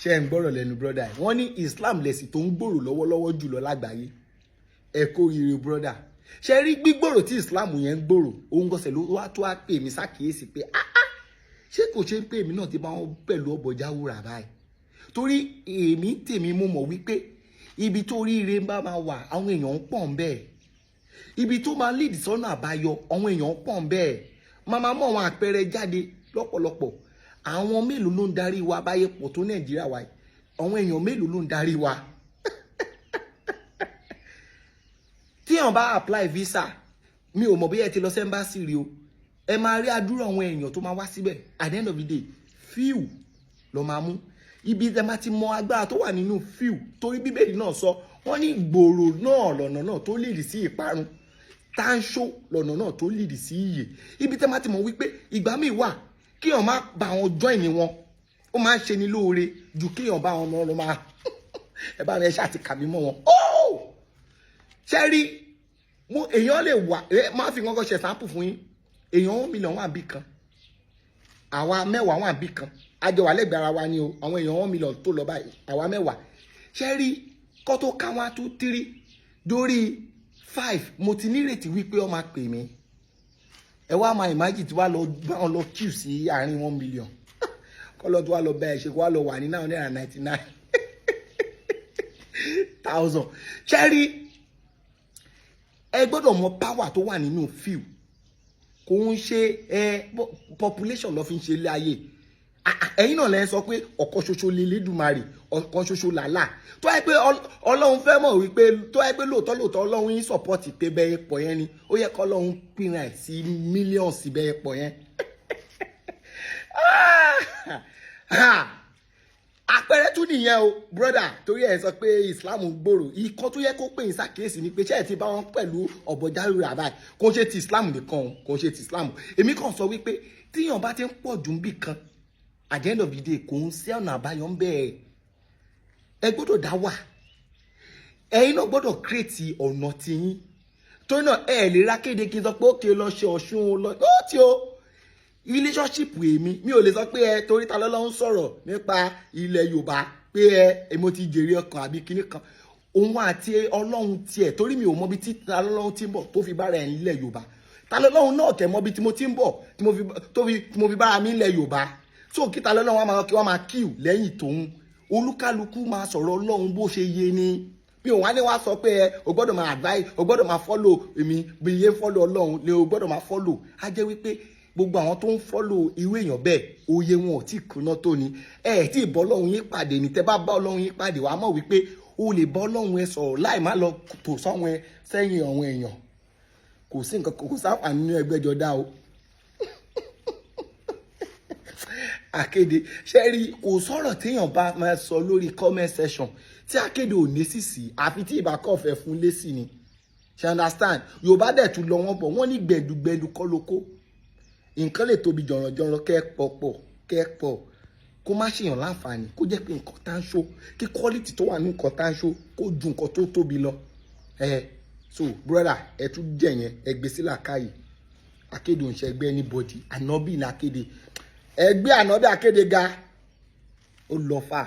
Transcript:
Ṣé ẹ ń gbọ́rọ̀ lẹ́nu brother yìí? Wọ́n ní Islam lẹ̀sìn tó ń gbòòrò lọ́wọ́lọ́wọ́ jùlọ lágbàáyé. Ẹ kó ire, brother. Ṣe rí gbígbòòrò tí Islam yẹn ń gbòòrò, òun gọ́sẹ̀ ló wá tó wá pè mí sákìyèsí pé, ah ah, ṣé kò ṣe ń pè mí náà ti bá wọn pẹ̀lú ọ̀bọ̀jáwúrà báyìí? Torí èmi tèmi, mo mọ̀ wípé ibi tó ríire bá máa wà, àwọn èèyàn ń pọ̀ ń bẹ́ẹ̀. Ibi tó máa lead sọ́nà àbáyọ, àwọn èèyàn ń pọ̀ ń bẹ́ẹ̀. Máa máa mú àwọn àpẹẹrẹ jáde lọ́pọ̀lọpọ̀. Àwọn mélòó ló ń darí wa báyé pọ̀ tó Nàìjíríà wa yìí? Àwọn èèyàn mélòó ló ń darí wa? Tí èèyàn bá apply visa, mi ò mọ̀ bí ẹ ti lọ sí embassy rí o, ẹ máa rí àdúrà àwọn èèyàn tó máa wá síbẹ̀. At the end of the day, few ló máa mú. Ibi tẹ máa ti mọ agbára tó wà nínú few, torí Bíbélì náà sọ, wọ́n ní gbòòrò náà lọ́nà náà tó lead sí ìparun, táńṣó lọ́nà náà tó lead sí ìyè. Ibi tẹ máa ti mọ̀ wípé ìgbà míì wà, kéèyàn má bá wọn join ní wọn, ó máa ń ṣe ni lóore ju kéèyàn bá wọn lọ máa ẹ bá mi, ẹ ṣáà ti kà mí mọ́ wọn. Ṣe rí mo, èèyàn lè wà, ẹ má fi kọ́kọ́ ṣe sample fún yín. Èèyàn 1 million wà bí kan, àwa 10 wà bí kan, àjọ wà lẹ́gbẹ̀ẹ́ ara wa ni o. Àwọn èèyàn 1 million tó lọ báyìí, àwa 10. Ṣe rí kọ́ tó ká one, two, three dórí five, mo ti nírètí wípé ó máa pè mí. Ẹ wá máa imagine tí wàá lọ bá wọn lọ queue sí àárín 1 million, kọ́ lọ́ tó wá lọ bá ẹ ṣe, kó wá lọ wà ní 999,000. Ṣe rí, ẹ gbọ́dọ̀ mọ power tó wà nínú few. Kò ń ṣe ẹ population lọ fi ń ṣe ilé ayé. Ẹ̀yin náà lẹ́ sọ pé ọ̀kan ṣoṣo lElédùmarè, ọ̀kan ṣoṣo làlà. Tó yẹ pé Ọlọ́run fẹ́ mọ̀ wípé, tó yẹ pé lóòótọ́ lóòótọ́ Ọlọ́run yín support pé bẹ́ẹ̀ pọ̀ yẹn ni, ó yẹ kọ́ Ọlọ́run pínra ẹ̀ sí millions bẹ́ẹ̀ pọ̀ yẹn. Ah! Àpẹẹrẹ tún nìyẹn o, brother. Torí ẹ sọ pé Islam gbòòrò, ìkan tó yẹ kó pè ní sàkíyèsí ni pé ṣé ẹ ti bá wọn pẹ̀lú ọ̀bọ̀járùrà báyìí? Kò ń ṣe ti Islam nìkan o, kò ń ṣe ti Islam. Èmi kàn sọ wípé tíyàn bá ti ń pọ̀ jù ń bì kan, at the end of the day, kò ń sí ọ̀nà àbáyọ ń bẹ́ẹ̀. Ẹ gbọ́dọ̀ dá wà, ẹ̀yin náà gbọ́dọ̀ create ọ̀nà tiyín. Torí náà, ẹ lè ra kéde kí n sọ pé ókè lọ ṣe Ọ̀ṣun lọ ó tí o relationship. Èmi mi ò lè sọ pé ẹ torí ta lọ́lọ́ ń sọ̀rọ̀ nípa ilẹ̀ Yorùbá pé ẹ mo ti jèrè ọkàn àbí kinní kan òun àti Ọlọ́run tiẹ̀, torí mi ò mọ bí tí ta lọ́lọ́run ti ń bọ̀ tó fi bára ẹ̀ nílẹ̀ Yorùbá. Ta lọ́lọ́run náà tẹ̀ mọ́ bí tí mo ti ń bọ̀ tí mo fi bára mi nílẹ̀ Yorùbá. So kí ta lọ́lọ́run wọn máa kí wọ́n máa kíw lẹ́yìn tòun, olúkálukú máa sọ̀rọ̀ Ọlọ́run bó ṣe yé ni. Bí òun wá ní wá sọ pé ẹ o gbọ́dọ̀ máa advice, o gbọ́dọ̀ máa follow èmi, bí iye follow Ọlọ́run ni o gbọ́dọ̀ máa follow. Á jẹ́ wípé gbogbo àwọn tó ń follow irú èèyàn bẹ́ẹ̀, òye wọn ò tí kúná tó ni. Ẹ ẹ̀ tí ì bọ́ Ọlọ́run yín pàdé ni. Tẹ́ bá bá Ọlọ́run yín pàdé, wàá mọ̀ wípé o lè bọ́ Ọlọ́run ẹ sọ̀rọ̀ láì má lọ tò sọ́wọ́n ẹ sẹ́yìn àwọn èèyàn. Kò sí nǹkan, kò sáfàní nínú ẹgbẹ́jọdá o. Akéde, ṣe rí, kò sọ̀rọ̀ téèyàn bá máa sọ lórí comment section tí akéde ò ní sísì, àfi tí ìbá kọ̀ fẹ́ fún lésì ni. Ṣe understand? Yorùbá dẹ̀ tún lọ, wọ́n bọ̀, wọ́n ní gbẹ̀dùgbẹ̀dù kọ́ ló kó. Nǹkan lè tóbi jọ̀rọ̀jọ̀rọ̀, kẹ́ pọ̀ pọ̀, kẹ́ pọ̀, kó má ṣèyàn láǹfààní, kó jẹ́ pé nǹkan tá ń ṣó, kí quality tó wà ní nǹkan tá ń ṣó kó ju nǹkan tó tóbi lọ. Ẹ so brother, ẹ tún jẹ yẹn, ẹ gbé sí làákàyè. Akéde òun ṣẹgbẹ́ anybody. Ànábì ní akéde, ẹgbẹ́ ànábì akéde ga ó lọ fà.